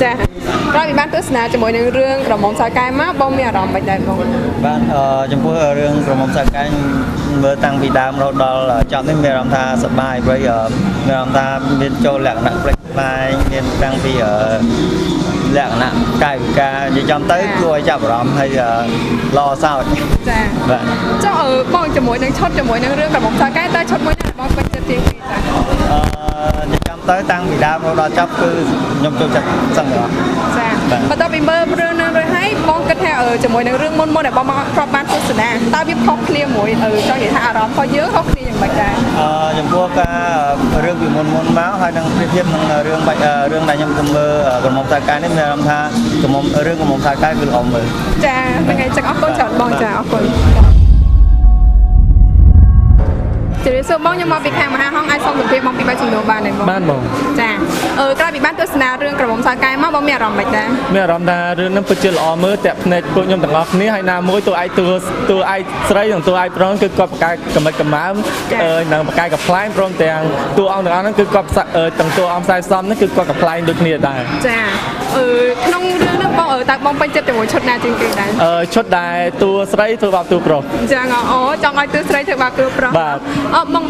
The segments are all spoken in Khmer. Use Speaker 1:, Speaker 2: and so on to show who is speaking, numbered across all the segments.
Speaker 1: ចាក្រោយពីបានទស្សនាជាមួយនឹងរឿងក្រមុំសៅកែមកបងមានអារម្មណ៍មិនដែរបង
Speaker 2: បាទចំពោះរឿងក្រមុំសាកាញ់មើលតាំងពីដើមរហូតដល់ចប់នេះមានអារម្មណ៍ថាសប្បាយព្រោះមានអារម្មណ៍ថាមានចូលលក្ខណៈប្លែកប្លែកមានតាំងពីលក្ខណៈកាយវិការនិយាយចំទៅគួរឲ្យចាប់អារម្មណ៍ហើយល្អសើច
Speaker 1: ចា
Speaker 2: បាទ
Speaker 1: ចុះបងជាមួយនឹងឈុតជាមួយនឹងរឿងក្រមុំសៅកែតើឈុតមួយណាបងពេញចិត្តជាងគេចា
Speaker 2: និយាយចំទៅតាំងពីដើមរហូតដល់ចប់គឺខ្ញុំចូលចិត្តសឹងទាំងអស់
Speaker 1: ចា
Speaker 2: បាទ
Speaker 1: បន្ទាប់ពីមើលរឿងហ្នឹងរួចហើយបងគិតថាជាមួយនឹងរឿងមុនមុនដែលបងមកធ្លាប់បានទស្សនាតើវាខុសគ្នាមួយចង់និយាយថាអារម្មណ៍របស់យើងខុសគ្នាយ៉ាងម៉េចដែរ
Speaker 2: ចំពោះការរឿងពីមុនមុនមកហើយនឹងប្រៀបធៀបនឹងរឿងបាច់រឿងដែលខ្ញុំទៅមើលក្រមុំសាកានេះមានអារម្មណ៍ថាក្រមុំរឿងក្រមុំសាកាគឺល្អមើល
Speaker 1: ចាហ្នឹងហើយចឹងអរគុណច្រើនបងចាអរគុណជម្រាបសួរបងខ្ញុំមកពីខាងមហាហង្សអាចសុំសម្ភារបងពី3សំណួរបានទេបង
Speaker 3: បានបង
Speaker 1: ចាក្រោយពីបានទស្សនារឿងក្រមុំសៅកែមកបងមានអារម្មណ៍ម៉េចដែរ
Speaker 3: មានអារម្មណ៍ថារឿងហ្នឹងពិតជាល្អមើលតាក់ភ្នែកពួកខ្ញុំទាំងអស់គ្នាហើយណាមួយតួឯកតួតួឯកស្រីនិងតួឯកប្រុសគឺគាត់ប្រកែកកំិតកំើមនិងប្រកែកកំប្លែងព្រមទាំងតួអង្គទាំងអស់ហ្នឹងគឺគាត់ទាំងតួអង្គខ្សែសំហ្នឹងគឺគាត់កំប្លែងដូចគ្នាដែរ
Speaker 1: ចាក្នុងរឿងហ្នឹងបងតើបងពេញចិត្តជាមួយឈុតណាជាងគេដែរ
Speaker 3: ឈុតដែលតួស្រីធ្វើបាបតួប្រុស
Speaker 1: អញ្ចឹងអូចង់ឲ្យតួស្រីធ្វើបាបតួប្រុស
Speaker 3: បាទ
Speaker 1: អបង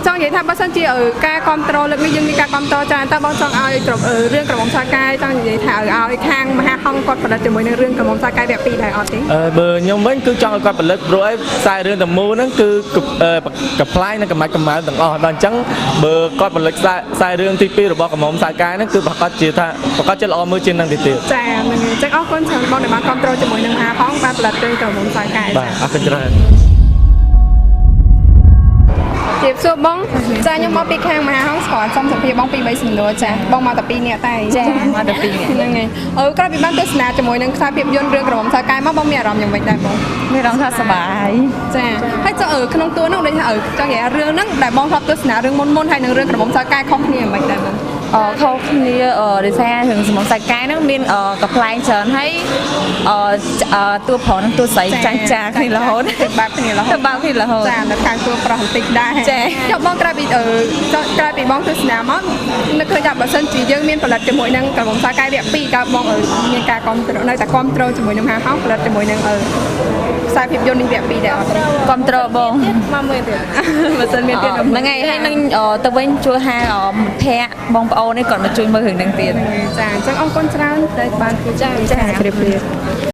Speaker 1: ចង់និយាយថាបើសិនជាការគ្រប់គ្រងលើកនេះយើងមានការគ្រប់គ្រងច្រើនតើបងចង់ឲ្យរឿងក្រមុំសៅកែចង់និយាយថាឲ្យខាងមហាហង្សគាត់ផលិតជាមួយនឹងរឿងក្រមុំសៅកែវគ្គ2ដែរអត់ទេ
Speaker 3: បើខ្ញុំវិញគឺចង់ឲ្យគាត់ផលិតព្រោះអីខ្សែរឿងទាំងមូលហ្នឹងគឺកំប្លែងនិងកំម៉ាច់កំម៉ើទាំងអស់ដល់អញ្ចឹងបើគាត់ផលិតខ្សែរឿងទី2របស់ក្រមុំសៅកែហ្នឹងគឺប្រកាសជាថាប្រកាសជាល្អមើលជាងនឹងទៅទៀត
Speaker 1: ចាហ្នឹងហើយអញ្ចឹងអរគុណច្រើនបងដែលបានគ្រប់គ្រងជាមួយនឹងមហាហង្សបានផលិតរឿងក្រមុំសៅកែ
Speaker 3: បាទអរគុណច្រើន
Speaker 1: ជម្រាបសួរបងចាខ្ញុំមកពីខាងមហាហង្សស្គាល់សុំសភាបងពី3សំណួរចាបងមកតែ2នាក់តែ
Speaker 4: ចាមកតែ2នាក់
Speaker 1: ហ្នឹងហើយក្រោយពីបានទស្សនាជាមួយនឹងខ្សែភាពយន្តរឿងក្រមុំសៅកែមកបងមានអារម្មណ៍យ៉ាងម៉េចដែរបង
Speaker 4: មានអារម្មណ៍ថាសប្បាយ
Speaker 1: ចាហើយចុះក្នុងតួហ្នឹងដូចថាចង់និយាយរឿងហ្នឹងដែលបងធ្លាប់ទស្សនារឿងមុនមុនហើយនឹងរឿងក្រមុំសៅកែខុសគ្នាយ៉ាងម៉េចដែរបង
Speaker 4: ខុសគ្នាដោយសាររឿងសមងសាច់កែហ្នឹងមានកំប្លែងច្រើនហើយអឺអឺតួប្រុសនិងតួស្រីចាញ់ចាគ្នារហូត
Speaker 1: ធ្វើបាបគ្នារហូត
Speaker 4: ធ្វើបាបគ្នារហូត
Speaker 1: ចានៅខាងតួប្រុសបន្តិចដែរ
Speaker 4: ចា
Speaker 1: ចុះបងក្រៅពីចុះក្រៅពីបងទស្សនាមកនឹកឃើញថាបើសិនជាយើងមានផលិតជាមួយនឹងក្រមុំសៅកែវគ្គ2តើបងមានការគ្រប់គ្រងនៅតែគ្រប់គ្រងជាមួយនឹងមហាហង្សផលិតជាមួយនឹងខ្សែភាពយន្តនេះវគ្គ2ដែរអត់
Speaker 4: គ្រប់ត្របង
Speaker 1: មកមើលទៀតបើសិនមានទៀត
Speaker 4: ហ្នឹងហើយហើយនឹងទៅវិញជួយហៅមិត្តភ័ក្តិបងប្អូននេះគាត់មកជួយមើលរឿងហ្នឹងទៀត
Speaker 1: ចាអញ្ចឹងអរគុណច្រើនដែលបានជួយចា
Speaker 4: ចា
Speaker 1: ជម្រាបលា